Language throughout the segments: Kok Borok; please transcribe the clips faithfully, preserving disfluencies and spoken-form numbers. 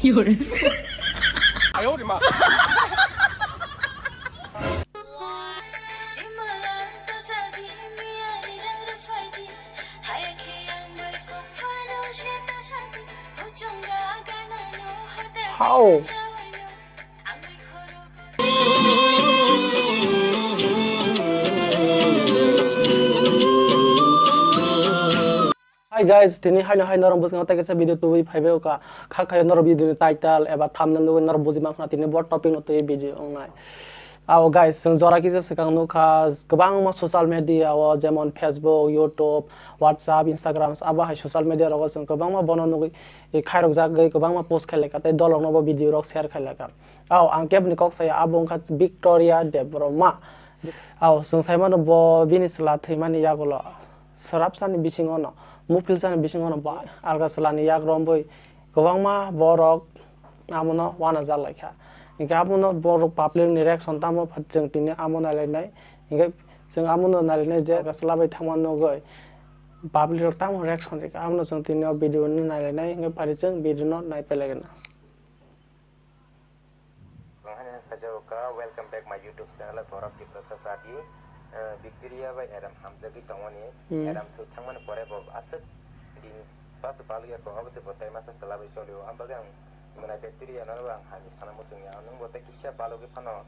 How? Hi guys, tini haino hai norok bwskango tei kaisa video tubui phaibai oka. Kha khayo norok video ni title eba thumbnail nugui norok buji mankha tini bo topic no twi video wngnai. Ao guys, chwng jora kisa swkang nukha kwbangma social media o jemon Facebook, YouTube, WhatsApp, Instagram abo hai social media rogo chwng kwbangma bono nugui khairokjagwi kwbangma post khailaka tei dolokno bo video rok share khailaka. Ao ang kebni kok saya abo wngkha Victoria Debbarma. Ao chwng saimano bo bini chwla thwimani yagulo. Swrapsani bisingono, muphilsani bisingono ba alga chwlani yak romwi kwbangma borok amono uanajak laikha. Hinkhe amono borok public ni reaction tamo pha chwng tini amo nailainai. Hinkhe chwng amono nailainai je alga chwla bai thangma nugwi public rok tamo reaction rikha. Amono chwng tini o video no nailainai hinkhe phari chwng video no naiphailaina. Ang hani sajao ka, welcome back my YouTube channel, Borok Tiprasa Sadi. Eh, Victoria bai Adam hamjagwi tongmani, Hmm. Adam thwi thangmani pore bo aswk din bas balwi ya ko, obo se bo tai masa salabwi cholio. Ang bagwi ang mwnai Victoria no ang hani sana muchung ya. Nung bo tai kisa balwi phano,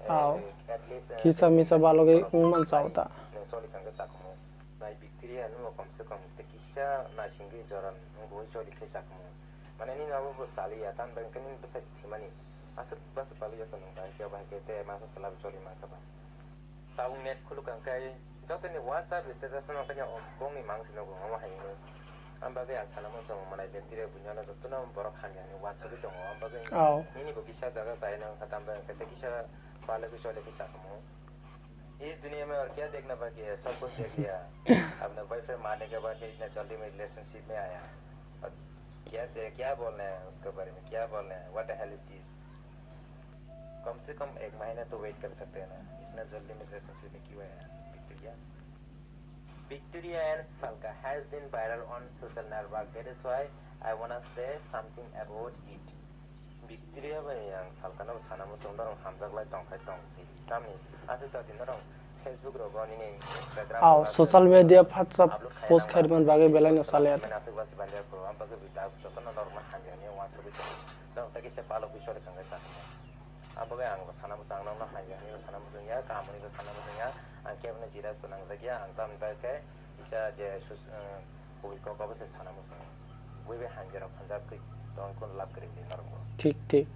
eh, Ao. At least, eh, Kisa misa balwi wngman chao ta. Nung choli kangkhe chakhumu. Nai Victoria no kom se kom te kisa naisingwi joran nung bo choli khe chakhumu. Mane nini abo bo chaliya, tamni bagwi hwnkhe nini bwsai se thwimani. Aswk bwswk palwi yakho nwng tang phiya, bahai khe tei masa chwla bo choli mankha ba. Tabuk net khuluk ang khe jotoni WhatsApp status no kanya om bongni mang se nugo omo hai hwnwi. Ang bagwi ang sana muchung mwnai Victoria buino jotono borok hamya hwnwi uansugwi tongo. Ang bagwi Ao. Nini bo kisa jaga chai nang kha, tamni bagwi hwnkhe tei kisa palwi choli khe chakhumu. इस दुनिया में और क्या देखना बाकी है, सब कुछ देख लिया। अपना बॉयफ्रेंड मारने के बाद भी इतना जल्दी में रिलेशनशिप में आया। और क्या दे, क्या बोलना है उसके बारे में, क्या बोलना है? What the hell is this? कम से कम एक महीना तो वेट कर सकते हैं ना, इतना जल्दी में रिलेशनशिप में क्यों आया? Victoria, Victoria and Salka has been viral on social network. That is why I wanna say something about it. Victoria bai ang Salkano sana muchung norok hamjak lai tong khai tong si. Tamni aswk ta din norok Facebook rogo nini Instagram Ao, rogo social media WhatsApp upload khai post nang khairman bagwi belai no social salya. Media aswk basi banja ko, ang bagwi bi ta jotono norok no hamya ni wansugwi tongo. Norok ta kisa palo bisori kang kha. Ang bagwi ang sana muchung ang norok no hamya ni sana muchung ya, kamoni bo sana muchung ya, ang kebo no jealous bo nangjak ya, ang tamni bagwi khe kisa je sus-, eh, Kubui kok abo se sana muchung. Bui bai hamya rok phanjak twi tong kun lab kwrwi di norok bo. Thik, thik.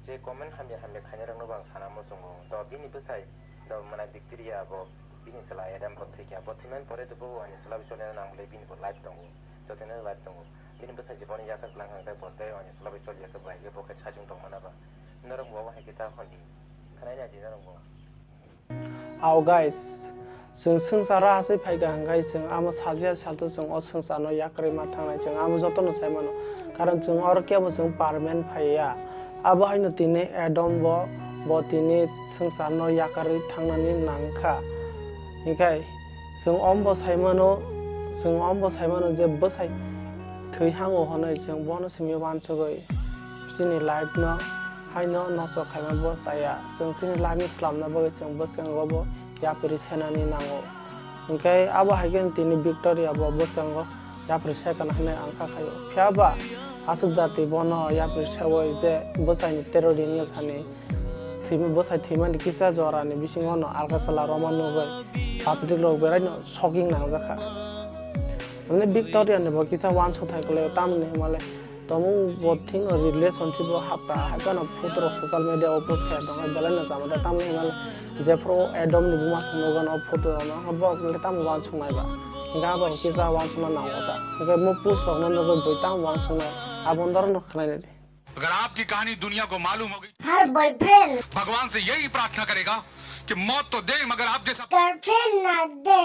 Je comment hamya hamya khainai rok no bo ang sana muchungo. To bini bwsai, to mwnai Victoria bo bini chwla Adam bo thwikha. Bo thwimani pore to bo ani chwla bai choli nang bwlai bini bo life tongo. Jotono life tongo. Bini bwsai je bono yakhar kwlang kha tei bo tei ani chwla bai choli yakhar bai khe bo khe sajung tong mana ba. Norok bo abo hai khe ta hwn di. Khwnai nai di norok bo. Ao guys, chwng swngcharo aswk phaikha hwnkhe chwng amo salsa salsa chwng o swngcharno yakarwi ma thangnai, chwng amo jotono sai mano. Karon chwng oro kebo chwng permanent phaiya. Abo haino tini Adam bo, bo tini swngcharno yakarwi thangnani nangkha. Hinkhe chwng ombo sai mano, chwng ombo sai mano je bwsai thwi hango hwnwi chwng bono simi uansugwi chini life no haino nosto khaima bo chaya. Chwng chini life no slamna bagwi chwng bwskango bo yapri senani nango. Hinkhe abo hai khe tini Victoria bo bwskango yapri sekana hinwi ang kha khaio. Phiya ba aswk jati bono yapri seui je bwsaini terror ringya sani thwima, bwsai thwimani kisa jorani bisingo no alka sala roma nugwi public rok belai no shocking nangjakha. Mane Victoria ni bo kisa uansukthai kwlaio tamni hwnmale Tamo bo thing o relationship o hapta, haikhe no photo rok social media o post khe tong khe belai no chama da, tamni hwnba jephru o Adam ni buma song nogo no photo rok no, bo le tamo uansuk nai ba, hingke abo kisa uansuk na nango ta, hingke mo post rok no nogoi boi tamo uansuk nai, abo norok no khnai nai di. अगर आपकी कहानी दुनिया को मालूम हो गई, हर बॉयफ्रेंड भगवान से यही प्रार्थना करेगा कि मौत तो दे, मगर आप जैसा गर्लफ्रेंड ना दे।